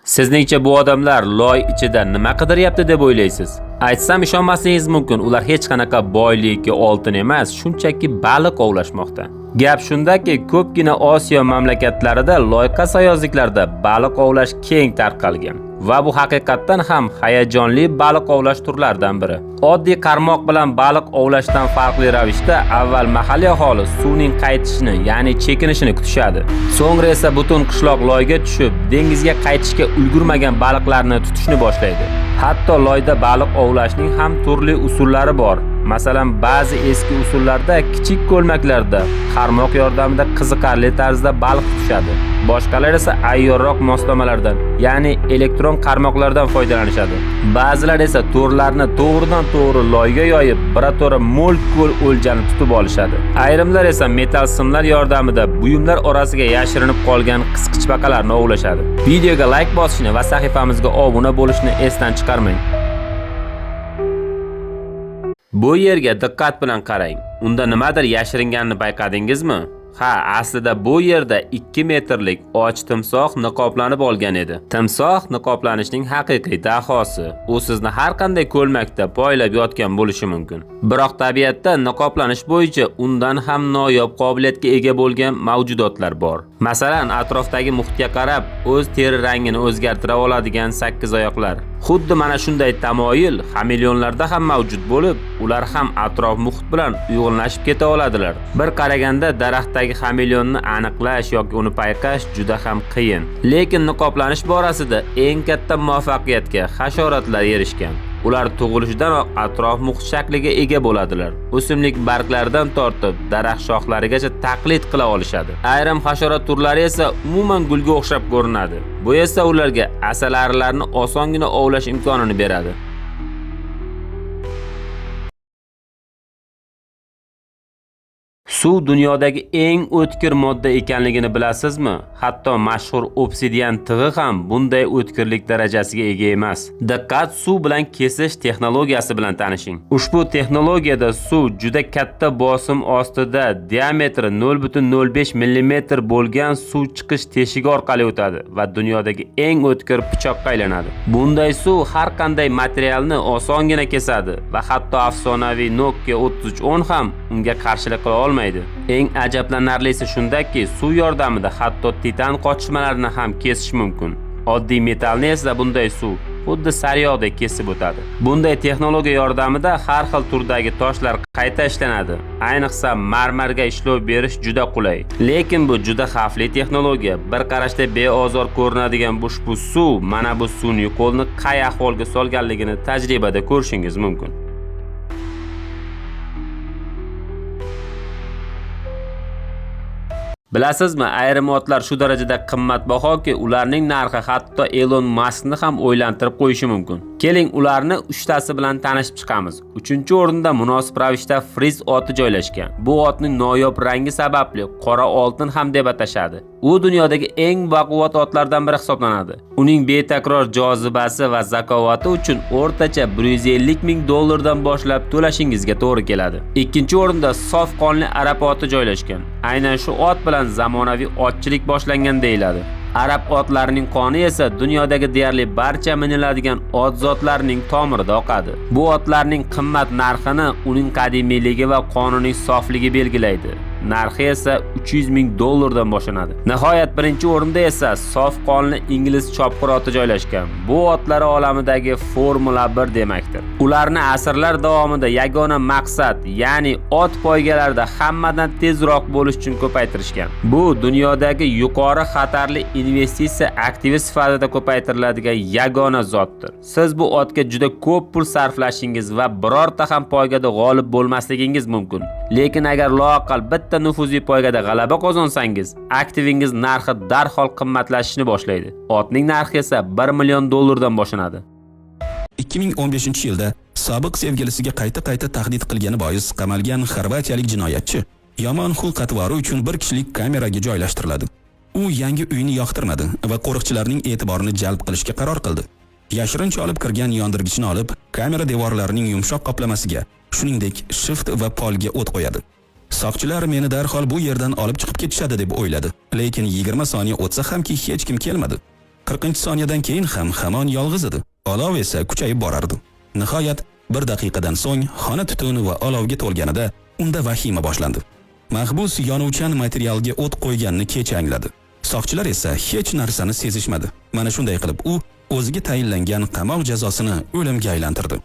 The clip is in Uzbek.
Sizningcha bu odamlar loy ichida nima qidiryapti deb o'ylaysiz? Aytsam ishonmasligingiz mumkin, ular hech qanaqa boylik, oltin emas, shunchaki baliq ovlashmoqda. Gap shundaki, ko'pgina Osiyo mamlakatlarida loyqa sayozliklarda baliq ovlash keng tarqalgan va bu haqiqatdan ham hayajonli baliq ovlash turlaridan biri. Oddiy qarmoq bilan baliq ovlashdan farqli ravishda avval mahalliy aholi suvning qaytishini, ya'ni chekinishini kutishadi. So'ngra esa butun qishloq loyga tushib, dengizga qaytishga ulgurmagan baliqlarni tutishni boshlaydi. Hatto loyda baliq ovlashning ham turli usullari bor. Masalan, ba'zi eski usullarda kichik ko'lmaklarda qarmoq yordamida qiziqarli tarzda baliq tutishadi. Boshqalar esa ayyorroq moslamalardan, ya'ni elektron qarmoqlardan foydalanishadi. Ba'zilar esa to'rlarni to'g'ridan to'g'ri loyga yoyib, birato'la mo'l-ko'l o'ljani tutib olishadi. Ayrimlar esa metal simlar yordamida buyumlar orasiga yashirinib qolgan qisqichbaqalarni ovlashadi. Videoga like bosishni va sahifamizga obuna bo'lishni esdan chiqarmang. Bu yerga diqqat bilan qarang. Unda nimadir yashiringanini payqadingizmi? Ha, aslida bu yerda 2 metrlik och timsoh niqoblanib olgan edi. Timsoh niqoblanishning haqiqiy dahosi. U sizni har qanday ko'lmakda poylab yotgan bo'lishi mumkin. Biroq tabiatda niqoblanish bo'yicha undan ham noyob qobiliyatga ega bo'lgan mavjudotlar bor. Masalan, atrofdagi muhitga qarab o'z teri rangini o'zgartira oladigan sakkizoyoqlar. Xuddi mana shunday tamoyil xameleonlarda ham mavjud bo'lib, ular ham atrof muhit bilan uyg'unlashib keta oladilar. Bir qaraganda daraxtdagi xameleonni aniqlash yoki uni payqash juda ham qiyin. Lekin niqoblanish borasida eng katta muvaffaqiyatga hasharotlar erishgan. Ular tug'ilishidanoq atrof muhit shakliga ega bo'ladilar. O'simlik barglaridan tortib daraxt shoxlarigacha taqlid qila olishadi. Ayrim hasharot turlari esa umuman gulga o'xshab ko'rinadi. Bu esa ularga asalarilarni osongina ovlash imkonini beradi. Suv dunyodagi eng o'tkir modda ekanligini bilasizmi? Hatto mashhur obsidian tig'i ham bunday o'tkirlik darajasiga ega emas. Diqqat, suv bilan kesish texnologiyasi bilan tanishing. Ushbu texnologiyada suv juda katta bosim ostida diametri 0.05 mm bo'lgan suv chiqish teshigi orqali o'tadi va dunyodagi eng o'tkir pichoqqa aylanadi. Bunday suv har qanday materialni osongina kesadi va hatto afsonaviy Nokia 3310 ham unga qarshilik qila olmaydi. Eng ajablanarlisi shundaki, suv yordamida hatto titan qotishmalarini ham kesish mumkin. Oddiy metallni esa bunday suv xuddi saryog'dek kesib o'tadi. Bunday texnologiya yordamida har xil turdagi toshlar qayta ishlanadi. Ayniqsa marmarga ishlov berish juda qulay. Lekin bu juda xavfli texnologiya. Bir qarashda beozor ko'rinadigan ushbu suv mana bu sun'iy qo'lni qay ahvolga solganligini tajribada ko'rishingiz mumkin. Bilasizmi, ayrim otlar shu darajada qimmatbahoki, ularning narxi hatto Elon Maskni ham o'ylantirib qo'yishi mumkin. Keling, ularni uchtasi bilan tanishib chiqamiz. 3-o'rinda munosib ravishda Friz oti joylashgan. Bu otning noyob rangi sababli qora oltin ham deb atashadi. U dunyodagi eng baquvvat otlardan biri hisoblanadi. Uning betakror jozibasi va zakovati uchun o'rtacha 150 ming dollardan boshlab to'lashingizga to'g'ri keladi. 2-o'rinda sof qonli arab oti joylashgan. Aynan shu ot bilan zamonaviy otchilik boshlangan deyiladi. Arab otlarining qoni esa dunyodagi deyarli barcha miniladigan ot zotlarining tomirida oqadi. Bu otlarning qimmat narxini uning qadimiyligi va qonining sofligi belgilaydi. Narxi esa 300 ming dollardan boshlanadi. Nihoyat 1-o'rinda esa sof qonli ingliz chopqir oti joylashgan. Bu otlar olamidagi Formula 1 demakdir. Ularni asrlar davomida yagona maqsad, ya'ni ot poygalarida hammadan tezroq bo'lish uchun ko'paytirishgan. Bu dunyodagi yuqori xatarli investitsiya aktivi sifatida ko'paytiriladigan yagona zotdir. Siz bu otga juda ko'p pul sarflashingiz va birorta ham poygada g'olib bo'lmasligingiz mumkin. Lekin agar loaqal bitta nufuzli poygada g'alaba qozonsangiz, aktivingiz narxi darhol qimmatlashishni boshlaydi. Otning narxi esa 1 million dollardan boshlanadi. 2015-yilda sobiq sevgilisiga qayta-qayta tahdid qilgani bois qamalgan xorvatiyalik jinoyatchi yomon xulq-atvori uchun bir kishilik kameraga joylashtiriladi. U yangi uyni yoqtirmadi va qo'riqchilarning e'tiborini jalb qilishga qaror qildi. Yashirincha olib kirgan yondirgichni olib, kamera devorlarining yumshoq qoplamasiga, shuningdek, shift va polga o't qo'yadi. Soqchilar meni darhol bu yerdan olib chiqib ketishadi deb o'yladi. Lekin 20 soniya o'tsa hamki hech kim kelmadi. 40-soniyadan keyin ham hamon yolg'iz edi. Olov esa kuchayib borardi. Nihoyat bir daqiqadan so'ng xona tutun va olovga to'lganida unda vahima boshlandi. Mahbus yonuvchan materialga o't qo'yganini kech angladi. Soqchilar esa hech narsani sezishmadi. Mana shunday qilib u o'ziga tayinlangan qamoq jazosini o'limga aylantirdi.